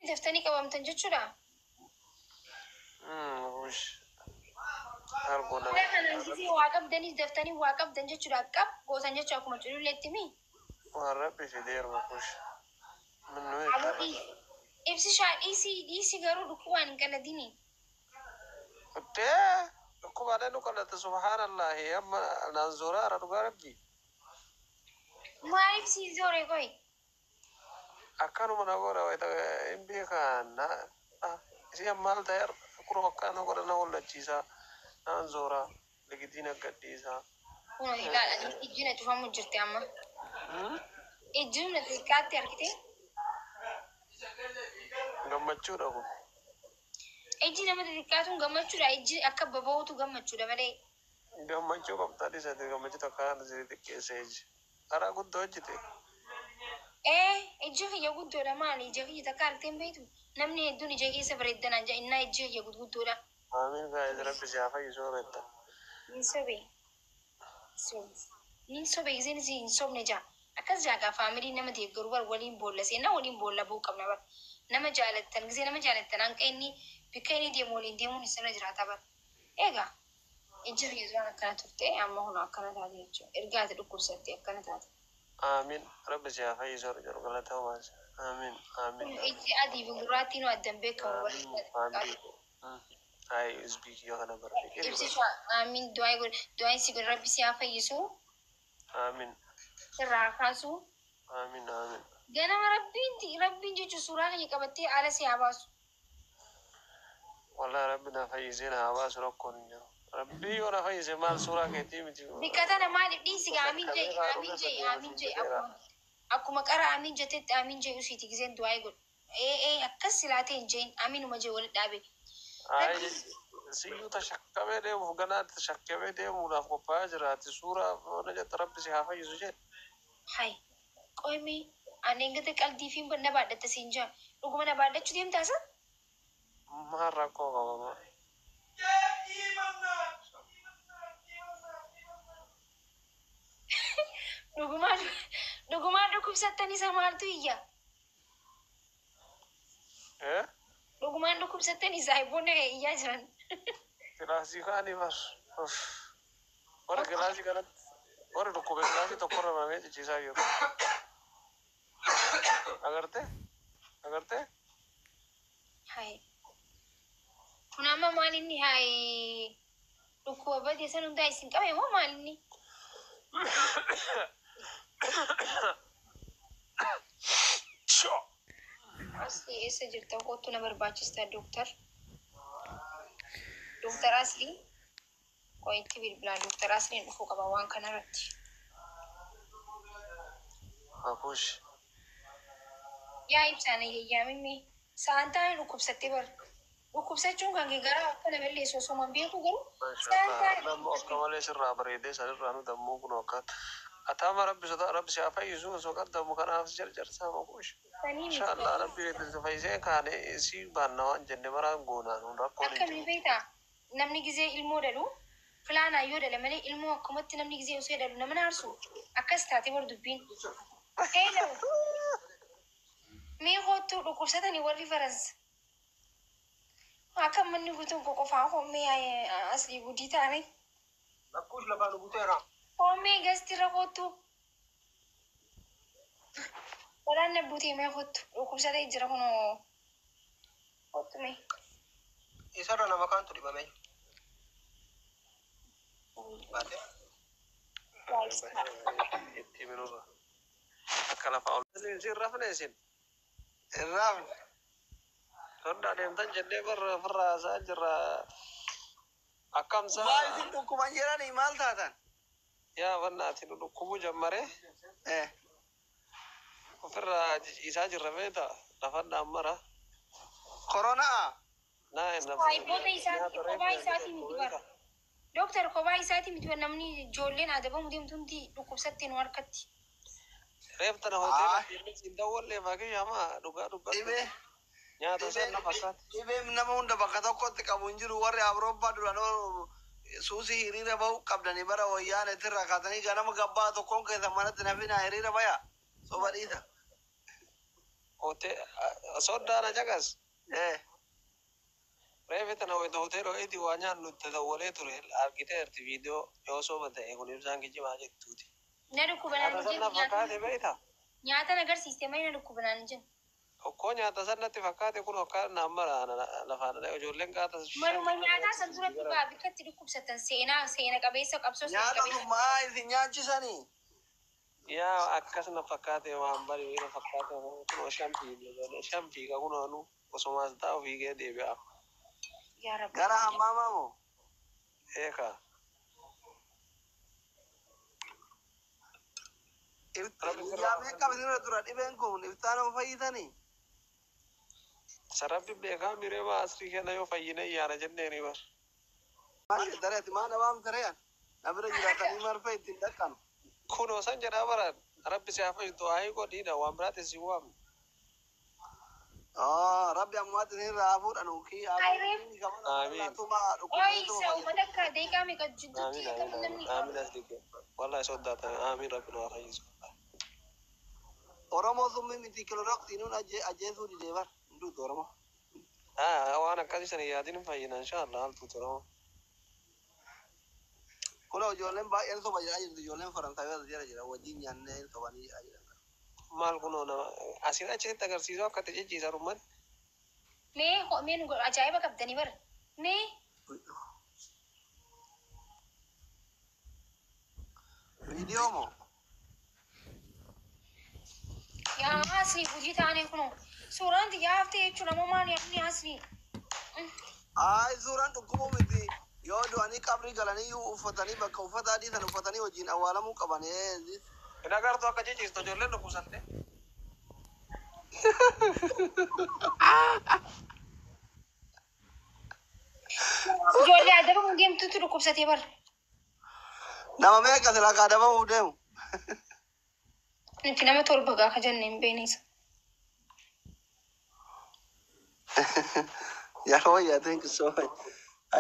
Daftanii qabamtan jechuudha. Wush. Arguu Haala kanaan gisee waa qabdanis daftanii waa qabdan jechuudha. Qab gootan jechuudha akkuma cululleetti mi. Waan Rabbi fideeruma kush. Minnuu Aboo dhiisi. Ibsishaa dhiisii dhiisi garuu dhukkubaan hin qaladini. Uttee dhukkubaalee nu qalate, subhaanallahi, amma naan zooraara, dhugaa Rabbi. Maaliif sii zoore qoy? Akkanuma na godha wayita hin beekan. Isiin maal ta'e kunoo akkana godha, na hollachiisa, naan zoora, ligidiin aggadhiisa. Kunoo ilaal, ani ijji na cufamu jirti amma. Ijji na xiqqaatti argite. Gammachuudha kun. Ijji nama xixiqqaatuun gammachuudha. Ijji akka baba'uutu gammachuudha malee. Gammachuu qabdaa dhiisati, gammachuu takka kan si xiqqeesse iji. Karaa guddoo hojjete. Ee, ijji kiyya guddoodha maali? Ija kiyya takka argitee hin beektu? Namni hedduun ija keessa bareeddanaan jedha, innaa ijji kiyya gurguddoodha. Amiin guys, Rabbi si haa fayyisu horetta. Nin sobe. Nin sobe, giseen isin hin sobne jaa. Akkas jaa gaa, family nama deeggaru bar waliin boolla seenna, waliin boolla ba'uu qabna bar. Nama jaalattan, gisee nama jaalattan hanqa inni bikka inni deemu waliin deemuun isinirra jiraata bar. Egaa ijji kiyya duraan akkana turte, amma kunoo akkana taate jechuudha. Erga ati dhukkubsatte akkana taate. Amiin, Rabbi si haa fayyisu horre jedhu, galatoomaa. Amiin, amiin. Kun ijji adii fi gurraattiin adda hin beekamu bar. Amiin, family. Ay, isbii kiyya kana bara fiqiri bara. Ibsisha, amiin, du'aa godhe, du'aan si godhe, Rabbi si haa fayyisu. Amiin. Sirraa haa kaasu. Amiin, amiin. Ganama Rabbiin Rabbiin jechuun suuraa kiyya qabattee ala si haa baasu. Wallahi Rabbi na fayyisee na haa baasu, rakkoon hin jiru. Rabbii yoo na fayyise maal suuraa keetii miti. Bikka tana maaliif dhiisi gaa, amiin jei, amiin jei, amiin jei, akkuma qara amiin jettetti amiin jei, usiiti giseen du'aa godhu. Ee ee, akkas silaa ta'e hin jein, amiinuma jei, walit dhaabe. Ay, Rabbiin siyyuu tashakkamee deemuuf, ganaa tashakkamee deemuudhaaf qophaa'aa jira. Ati suuraa na jetta, Rabbi si haa fayyisu jedhe. Hay qoymi, ani engata qaldii fi na baadhatta siin jaa, dhuguma na baadhachuu deemtaa sa? Maal rakkoo qaba maa? Dhugumaan dhugumaan dhukkubsattan isa maaltu iyya? Eh? Dhugumaan dhukkubsattan saahiboonni kee iyyaa jiran. Kilaasii kaanii bar. Uff. Warri kilaasii kanatti warri dhukkube kilaasii tokkorra mamee ciciisaa jiru. Agartee? Agartee? Hay. Kun amma maal inni, hay, dhukkuba badee san hundaa isin qabe moo maal inni? Shoo! Asli, eessa jirta? Kottu, na barbaachista. Doktar. Doktar Asli. Qoyitti bilbilaa, Doktar Asliin dhufuu qaba waan kanarratti. Hakush. Yaa ibsaan eeyyaamin sa'aan taa'ee dhukkubsattee bar. Dhukkubsachuun kan kee garaa akka na balleessu osoo man beeku garuu sa'aan Mashallah. taa'ee Namni akka malee sirraa bareedee sanirraa nu dammuu kun akka ataama Rabbi sodaa, Rabbi si haa fayyisu, osoo qaddamu kanaaf jarjarsaa makush. Sanii miti. Inshallah Rabbi si fayyisee kaane si baanna, waan jenne maraan goonaan hun rakkoon hin Akkamii jiru. beektaa, namni gizee ilmoo dhalu filaanaa yoo dhala malee, ilmoo akkumatti namni gizee osoo dhalu nama naarsu akkas taate bar dubbiin. Hello. Mee kottu, dhukkubsatanii warri Faransa. Akka manni guutuun koo qofaa hommee Aslii gudii taane. Lakkuus lafaa nu buteera. Hommee gastirra kottu. Balaan na buutee, mee kottu, dhukkubsatee jira kunoo, kottu mee. Isarra nama kaantu dhibame. Baate. Itti minurra. Akka lafaa ol. Isin rafne isin. Irraafne. Sondaa deemtan jennee barra ofirraa haasa'aa jirra. Akkamsaa. Maal isin dhukkuban jedhanii, maal taatan? Yaa bannaati, nu dhukkubuu jammaree ofirraa ciciisaa jirra beektaa, lafannaan mara. Koronaa. Naa hin Saahiboota isaati, kophaa isaatii miti bara. Dooktar, kophaa isaatii miti bara, namni ijoolleen adabamu deemtu hundi dhukkubsattee nu harkatti. Reef tana hoteela deemee siin dawwallee fakkii hamaa dhugaa dubbadhu. Dhibee. Nyaata san na fakkaata. Dhibeen nama hunda bakka tokkotti qabu hin jiru. Warri Awurooppaa duraan suusii hiriira bahu qabdanii bara wayyaana itirraa kaatanii ganama gabbaa tokkoon keessa manatti nafinaa hiriira baya. Soba dhiisa. Soddaa na caqas. Eh. Reefi tana wayita hoteela wayiitii waa nyaannu itti dawwalee ture argiteerti viidiyoo yoo sooma ta'e kun ibsaan kijimaa jettuuti. Na dhukkubanaan Nyaata hin san na jennu nyaata. fakkaate beektaa? Nyaata na agarsiiste malee na dhukkubanaan hin jennu. Okkoo nyaata san natti fakkaate kun akka naan mara lafaan ijoolleen qaata. Manuma nyaataa san duratti baa bikka itti dhukkubsatan seenaa seena qabeessa qabsoo seena Nyaata qabeessa. sun maa isin nyaachisanii? Yaa akkas na fakkaate waan bari na fakkaate kunoo shan fiiga shan fiiga kunoo anu osuma as taa'u fiigee deebi'a. Yaa Rabbi. Gara hammaamaa moo? Eekaa. Rabbi Guyyaa sirraa meeqa isinirra tura dhibeen kun iftaan hoo fayyitanii? Sarabbi beekaa miree maa asrii kenna yoo fayyine yaana jenneeni bar. Maal dareeti maa nabaam taree na bira jiraatanii marfee ittiin dhaqqanu. Kunoo san jedhaa baran rabbi si haa fayyisu du'aayii godhiidha waan biraatti si waamne. Rabbi ammaatti isinirraa haa fuudhanu kii Ayreef. Amiin. Oyi isa uummata akka deeqaa meeqa jidduutti Amiin akka amiin namni amiin amiin as dhiqe. Wallahi soddaatan amiin rabbi nu haa fayyisu. Oromoo summii miti kiloroksiinuun ajjeesuu didee bar hinduutu Oromoo. Ah waan akkasii sana yaadin hin fayyina inshallah haltuutu Oromoo. Kun ijoolleen baay'een soba jedhaa jirtu ijoolleen Faransaayii jira jira wajjin nyaannee sobanii jedhaa jiran. Maal kunoo nama asiin achitti agarsiisuu akka itti cicciisan uummanni. Mee mee nu godhu ajaa'iba qabdanii bara. Mee Viidiyoo moo? Yaa asli hojii taanee kunoo suuraan xiyyaa haftee jechuun ammoo maal yaadni asli. Ayi suuraan dhukkubuu miti yoo du'anii qabrii galanii uffatanii bakka uffata adii sana uffatanii wajjin awwaalamuu qaban. Hin agartu akka cicciistu ijoolleen dhukkubsatte. Ijoollee adabamu deemtutu dhukkubsatee bara. Nama meeqa silaa kaadabamuuf deemu? Nuti nama torba gaafa jenne hin beekne isa. Yaa wayyaa thank you so much.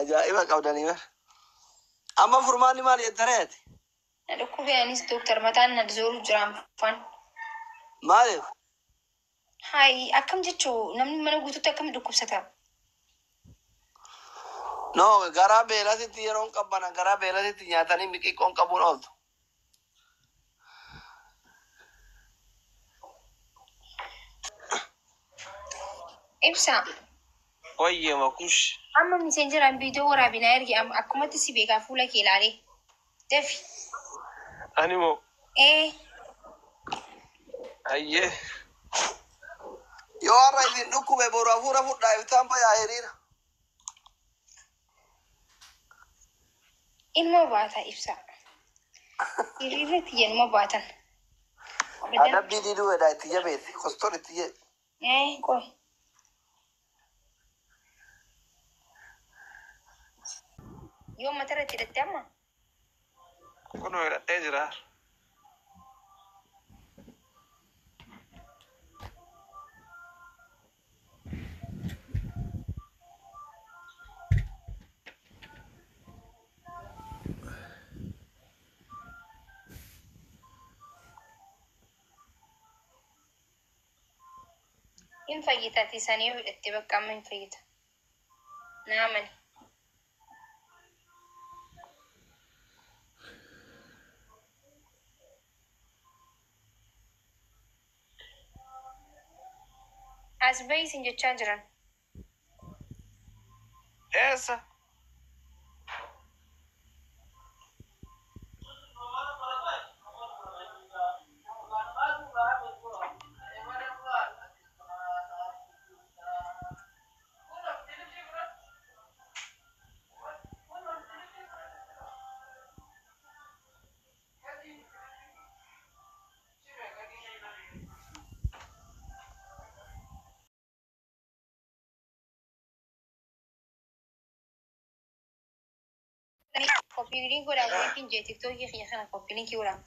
Ajaa'iba qabdanii bar. Amma furmaanni maal jettareeti? Na dhukkubee anis dooktar mataan na zooru jira afaan. Maaliif? Hayi akkam jechuu namni mana guutuutti akkam dhukkubsata? No garaa beelasitti yeroon qabbana garaa beelasitti nyaatanii miqiqqoon qabuun ooltu. Ibsa Wayyee makush. amma miseenjeraan viidiyoo waraabinaa erge akkumatti si beekaa fuula kee ilaalee. Dafi. Ani moo Ee hayyee. Yoo har'a isin dhukkube boru hafuura fudhaa iftaan bayaa hiriira. Ilma baata ibsa. Hiriirri tiyya baatan. Adabbii diduu edha itti jabeessi. Kostor itti jedhe. Ee qoy. Yoo mata irratti hidhatte amma. Kunoo hidhadhee jira. Hin fayyita ati sanii yoo hidhatte bakka amma hin fayyita. Naa amani. As bahi isin jechaa jiran. Eessa? Koppii linkii godhaa waliin jee tiktookii kiyya kana koppii linkii godhaa.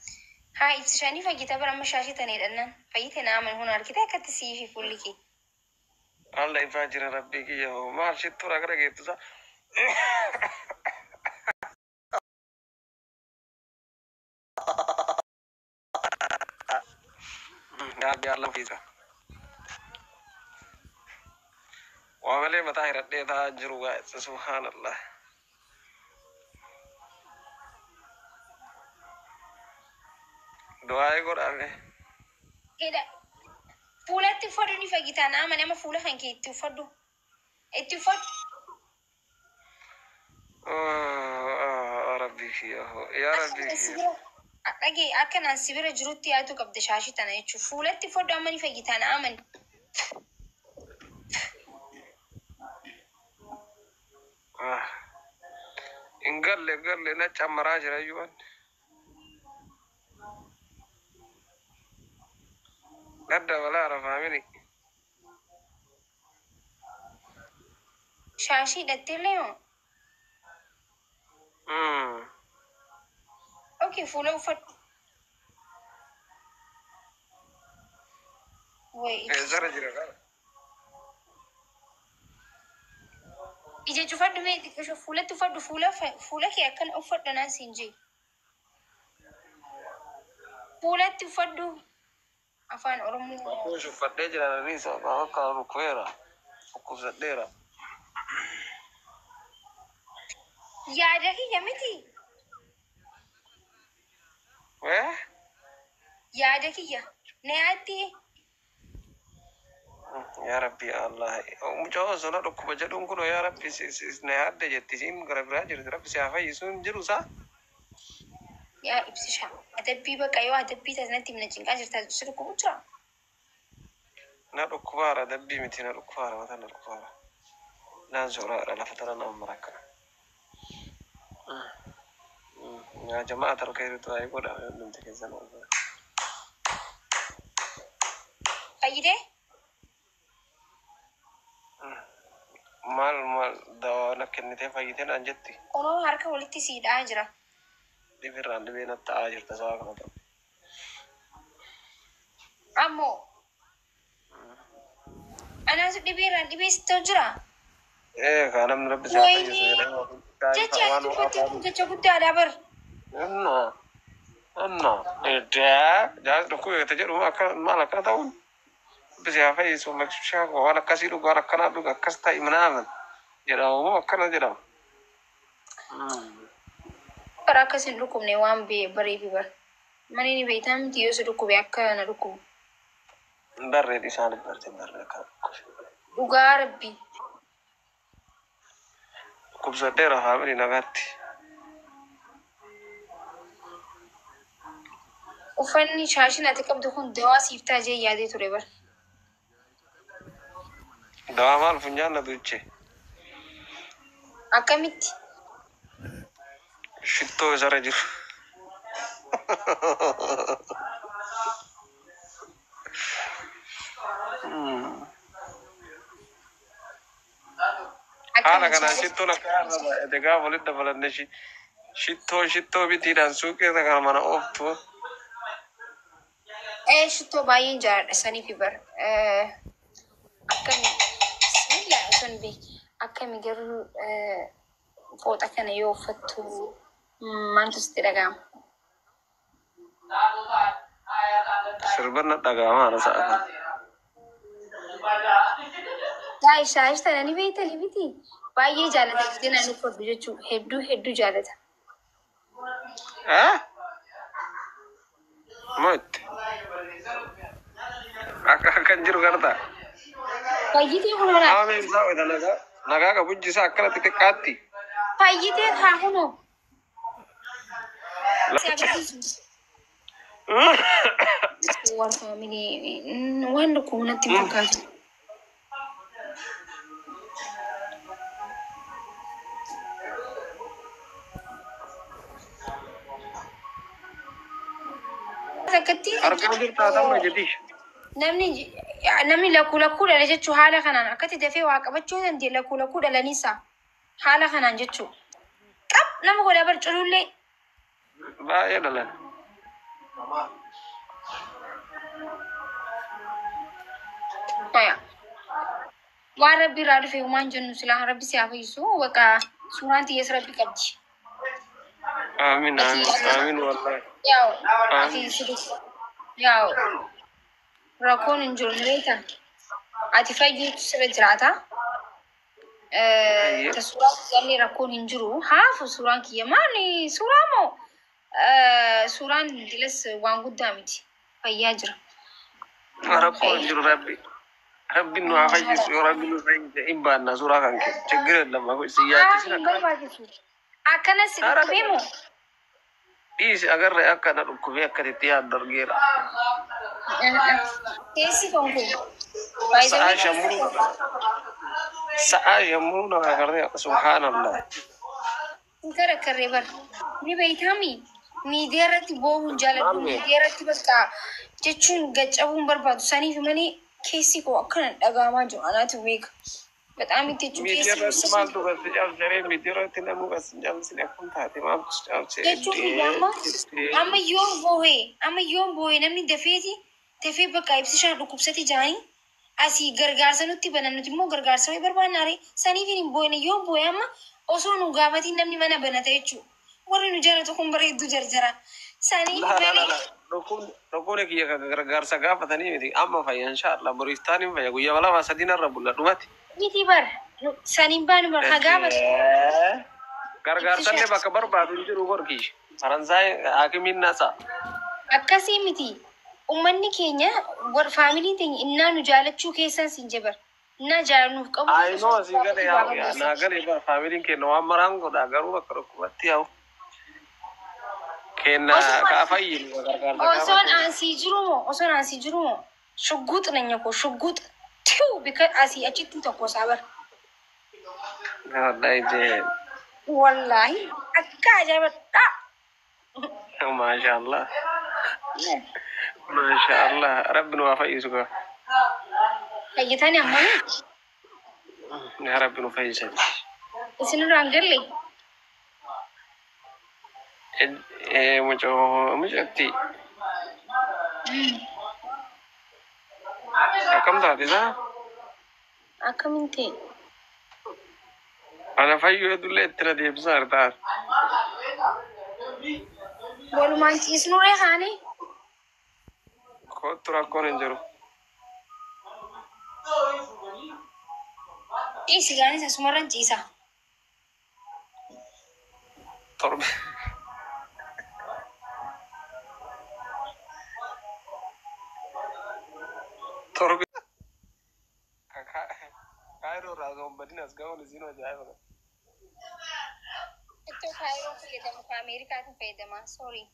Haa ibsishanii fayyita bara amma shaashii tana hidhannaan fayyite naa amani hun argite akkatti si'ii fi fuulli kee. Alla ifaa jira rabbii kiyya hoo maal shittuudha gara geettusa. Yaa Rabbi alla fiisa. Waa malee mataa hiradhee taa'aa jiru gaa'e subhaanallah. Du'aa'ee godhame. Hidha. Fuulatti uffadhu ni fayyitaa nama nama fuula kan kee itti uffadhu. Itti uffadhu. Rabbi kiyya yaa Rabbi Akka si kiyya. bira dhagee akka naan si bira jirutti yaaduu qabda shaashii tana jechuudha. Fuulatti uffadhu amma ni fayyitaa na amani. Hin galle hin galle na cammaraa jira iyyuu wanni. Gadda balaa rafaamini. Shaashii hidhattee illee moo? Okay, fuula uffadhu. Wayi Eessarra jira kana? Ija cufadhu mee xiqqisho fuulatti uffadhu fuula fuula kee akkana uffadhu naan siin jee. Fuulatti uffadhu afaan Oromoo. Kuush uffadhee jira naniisa bakka rukkueera. Dhukkubsadheera. Yaada kiyya miti. Eh? Yaada kiyya. Na yaaddi. Yaa Rabbi Allah. Mucaa osoo na dhukkuba jedhuun kun yaa Rabbi na yaadde jetti isiin gara biraa jirti. Rabbi si haa fayyisu hin jiru isaa. Yaa ibsisha. Adabbii baqa yoo adabbii taasisanatti himna cinqaa jirta si dhukkubu jira. Na dhukkubaara adabbii miti na dhukkubaara mataa na dhukkubaara. Naan sooraadha lafa tana nama marakka. Yaa jamaa tarka hirtu ayii godha hundumti keessan. Fayyidee? Maal maal dawaa na kennitee fayyitee naan jetti. Kunoo harka walitti siidhaa jira. Dhibirraan dhibee na ta'aa jirta sababa kana ta'u. Ammoo anaas dhibeerraan dhibee sitti jira. Ee kaa namni Rabbi si haa fayyisu Wayinee jedhee jecha waan ati uffatte kun jecha guddaadha bar. Anna anna eddaa jaas dhukkubate jedhu akka maal akkana ta'uun Rabbi si haa fayyisu makshaa waan akkasii dhugu waan akkanaa dhugu akkas ta'i minaamin jedhama moo akkana jedhama. Bara akkas hin dhukkubne waan bareefi bar. Mani ni beektaa miti yoo si dhukkube akka na dhukkubu. Barree isaan barte barree akka dhukkube. Dhugaa Rabbi. Dhukkubsadheera faamilii nagaatti. Uffanni shaashiin ati qabdu kun dawaa siif ta'a jee yaadee ture bar. Dawaa maal funyaan na duuche. Akkamitti? Shittoo isarra jiru. Haala Akkami kanaan shaashii? shittoon akka irra baay'ate gaafa walitti dabalanne shittoo shittoo bitiidhaan suuqii irra kana mana ooftu. Ee shittoo baay'een jaalladha saniifi bar. Akkami bismillah osoo hin beekin akkami garuu fooxa kana yoo uffattu maaltu sitti dhaga'ama? Sirban na dhaga'ama haala sa'a kana. Yaa shaashii tana ni beektanii miti? Baay'ee jaalata jettee naan uffadhu jechuudha. Hedduu hedduu jaalata. Eh? Moo itti? Akka akkan jiru gartaa. Fayyitee kunoo laata? Qaama isaa wayita nagaa nagaa qabu ijji isaa akkana xixiqqaatti. Fayyitee haa kunoo. Si agarsiisu. Waan faamilii waan dhukkubu natti hin fakkaatu. Akkatti Argaa jirtaa ta'uu jedhi. namni namni lakkuu lakkuu dhala jechuu haala kanaan akkatti dafee waa qabachuu danda'e lakkuu lakkuu dhalaniisa haala kanaan jechuu. Qab nama godha bar culullee. Baay'ee dhalan. Aya. Waan rabbi irraa dhufe waan jennu silaa rabbi si haa fayyisu waqa suuraan xiyyees rabbi qabdi. Aamin Ati aamin aamin wallahi. Yaa'u ati Aamin. si yaa'u rakkoon hin jiru ni beektaa. Ati fayyuutu sirra jiraata. Hayyee. Ta suuraa kiyyaallee rakkoon hin jiru. Haafu suuraan kiyya maali? Suuraa moo? Suuraan dilas waan guddaa miti. Fayyaa jira. Rakkoon hin jiru Rabbi. Rabbi nu haa fayyisu yoo Rabbi nu fayyise hin baanna suuraa kan kee. Chiggir lama si Haa yaachisina hin akkana. barbaachisu. Akkanas si dhukkubee moo? Dhiisi agarre akka na dhukkubee akka itti yaaddu argeera. Keessi kan koo. Sa'aa shammuu sa'aa shammuu na agarre subhaanallah. Hin karree bar. Ni beeytaami. Miidiyaa irratti boo'uun jaaladhu. Maal beeku? Miidiyaa irratti bakka jechuun gaccabuun barbaadu. Saniif malee keessi koo akkana dhaga'amaa jiru. Anaatu beeka. Bexaam itti jechuun Miidiyaa keessi irratti maaltu gadi cabsee miidiyaa irratti namuu gadi cabsine akkam taate maaltu cabsee jechuun biyya amma amma yoon boo'ee amma yoon boo'ee namni dafeeti dafee bakka ibsishaan dhukkubsate jaanii asii gargaarsa nutti banan nuti immoo gargaarsa wayii barbaanna ree saniif hin boo'ine yoon boo'e amma osoo nu gaafatiin namni mana banata jechuudha. Warri nu jaalatu kun bareedduu jarjara. Saniif La la la malee la. Dhukkubni kiyya kan gargaarsa gaafatanii miti amma fayya inshaallah boriiftaan hin fayya guyyaa lama sadiin irra bulla dhumati. Miti bar saniin baanu bar haa gaafatu. Gargaarsallee bakka barbaadu hin jiru gorki. Faransaay haakimiin nasa. Akkasii miti. Uummanni keenya faamiliin teenya innaa nu jaalachuu keessan siin jabar. Innaa jaalannuuf qabu. Ayinoo asii gale yaa'u yaa naa gale bara faamiliin keenya waan maraan godha garuu bakka dhukkubatti yaa'u. Kenna kaa fayyinu gargaarsa Osoon gaafatu. asii jiru moo osoon asii jiru moo shugguux nanya koo shugguux tiu bika asii achitti tokko isaa bar. Wallahi jee. Wallaahi akka ajaa'ibadha. Maashaallah. Maashaallah. Rabbi nu haa fayyisu gaa. Fayyitani ammoo Yaa Rabbi nu fayyisa. isinirraan galle. Mucoo mucatti. Akkam taate isaa? Akkamiin ta'e? Ana fayyuu hedduullee itti na deebisaa jirtaa. Walumaan ciisnuree kaane. Kottu rakkoon hin jiru. Ciisi gaanis asumarran ciisa. Torbe. Torbe. Kaayiroo irraa osoo hin badin as ga'uun isiin ajaa'iba. Ittoo kaayiroo fayyadamu ka Ameerikaatiin fayyadama. Sorry.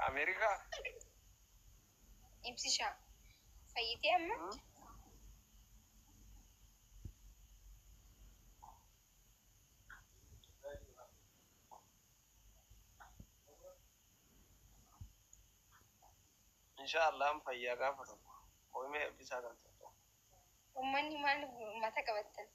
Ameerikaa. Ibsishaa. Fayyitee amma? Inshaallah fayyaa gaafa tokko. Hoomee eebbisaa kan ta'u. Uummanni maal mata qabattan?